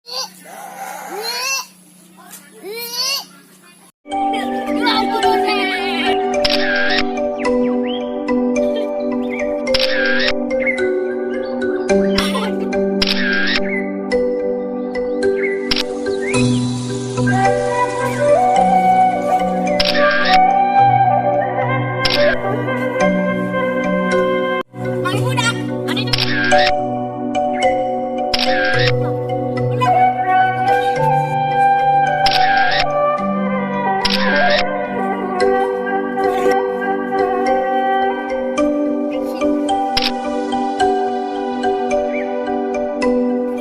Mang budak, anu itu.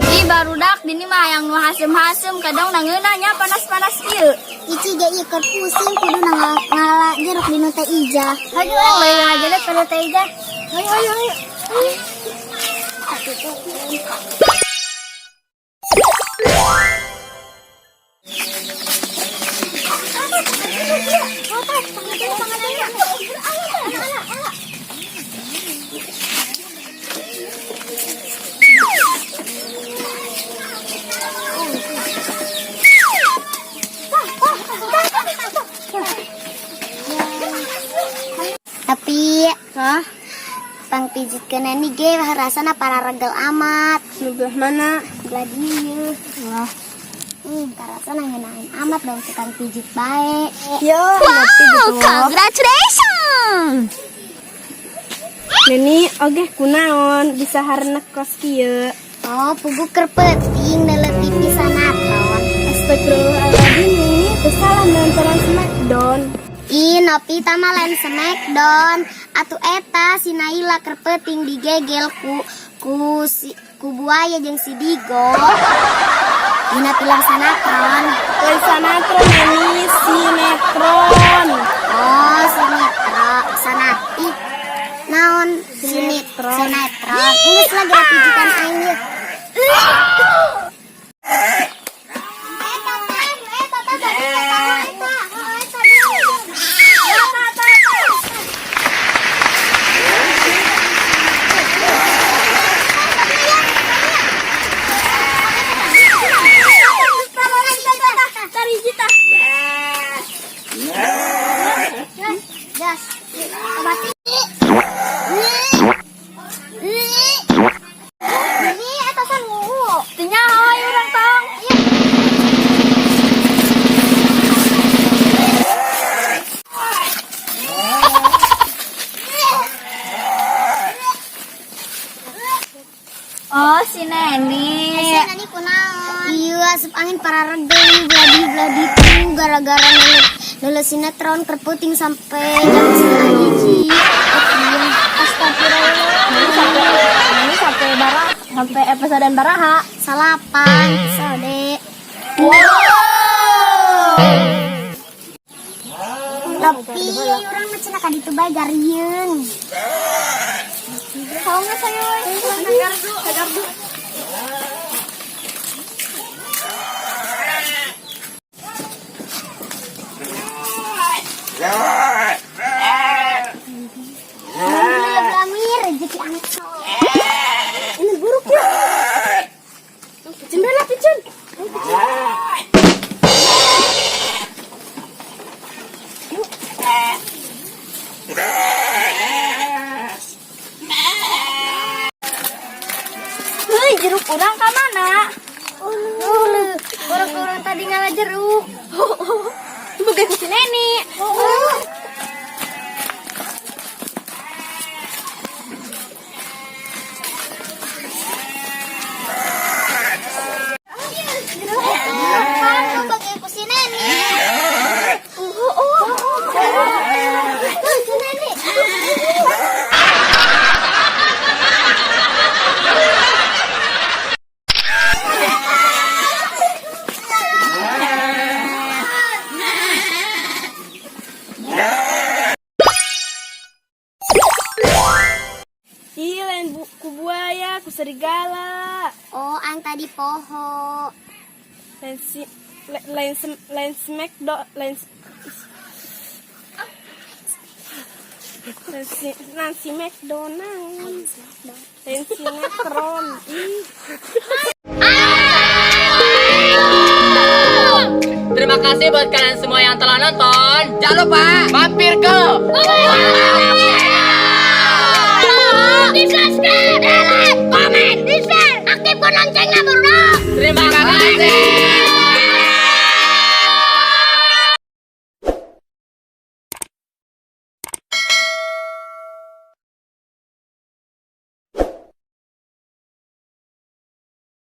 Ih, barudak dini mah yang nu haseum-haseum, kadang nangeunah nya panas-panas ieu. Ici ge ieu keur pusing kudu ngala jeruk di nu Teh Ijah. Hayu urang balik aja deh ka Teh Ijah. Ayo, ayo, ayo. Tapi, Hah? Pang pijitkeun Neni ge rasana pararegel amat. Nu belah mana? Belah dieu. Wah. Karasana ngeunaheun amat dong tukang pijit bae. Yo, ngopi gitu. Congratulations! Neni oge kunaon bisa harenek kos kieu? Oh, puguh keur peuting neuleu TV sanatron. Astagfirullahaladzim, Neni teu salah nontonan Smackdown. Ih, Nopi, tama lain Smackdown. Atuh eta si Naila keur peuting digegel ku si ku buaya jeung si Digo. Dina film sanatron. Lain sanatron, Neni, sinetron. Oh, sinetron, sanat. Ih, naon Sinetron. Sinetron. Geus lah, geura pijitan aing yeuh. Eta teh, eta teh tadi eta eta. Oh, eta eta eta eta. Gas. Obat. Ini atasan nguu. Teu nyaho urang tong. Oh, si Neni. Si Neni kunaon? Iya, asup angin pararegel bladi bladi tuh gara-gara neuleu neuleu sinetron keur peuting sampai jam 12.30. Iya. Astagfirullah. Ini sampai ini sampai bara sampai episode baraha? 9 episode. Wow. Tapi urang mah cenah ka ditu bae garieun. Kalau nggak saya we. Gardu, gardu. Alhamdulillah Amir, rezeki anak soleh. Ini buruk ya. Picun lah, picun. Ayo, picun. Hei, jeruk urang ka mana? Oh, orang-orang tadi ngala jeruk. Bukan ku si Neni. Oh. Kan bagi ku si Neni. Oh. Si Neni. Ih, lain ku buaya, ku serigala. Oh, ang tadi poho. Lain si lain lain Smackdown, lain lain si Nancy McDonald. Lain sinetron. Ih. kasih buat kalian semua yang telah nonton. Jangan lupa mampir ke Di subscribe, di like, komen, di share, aktifkan loncengnya, bro. Terima kasih.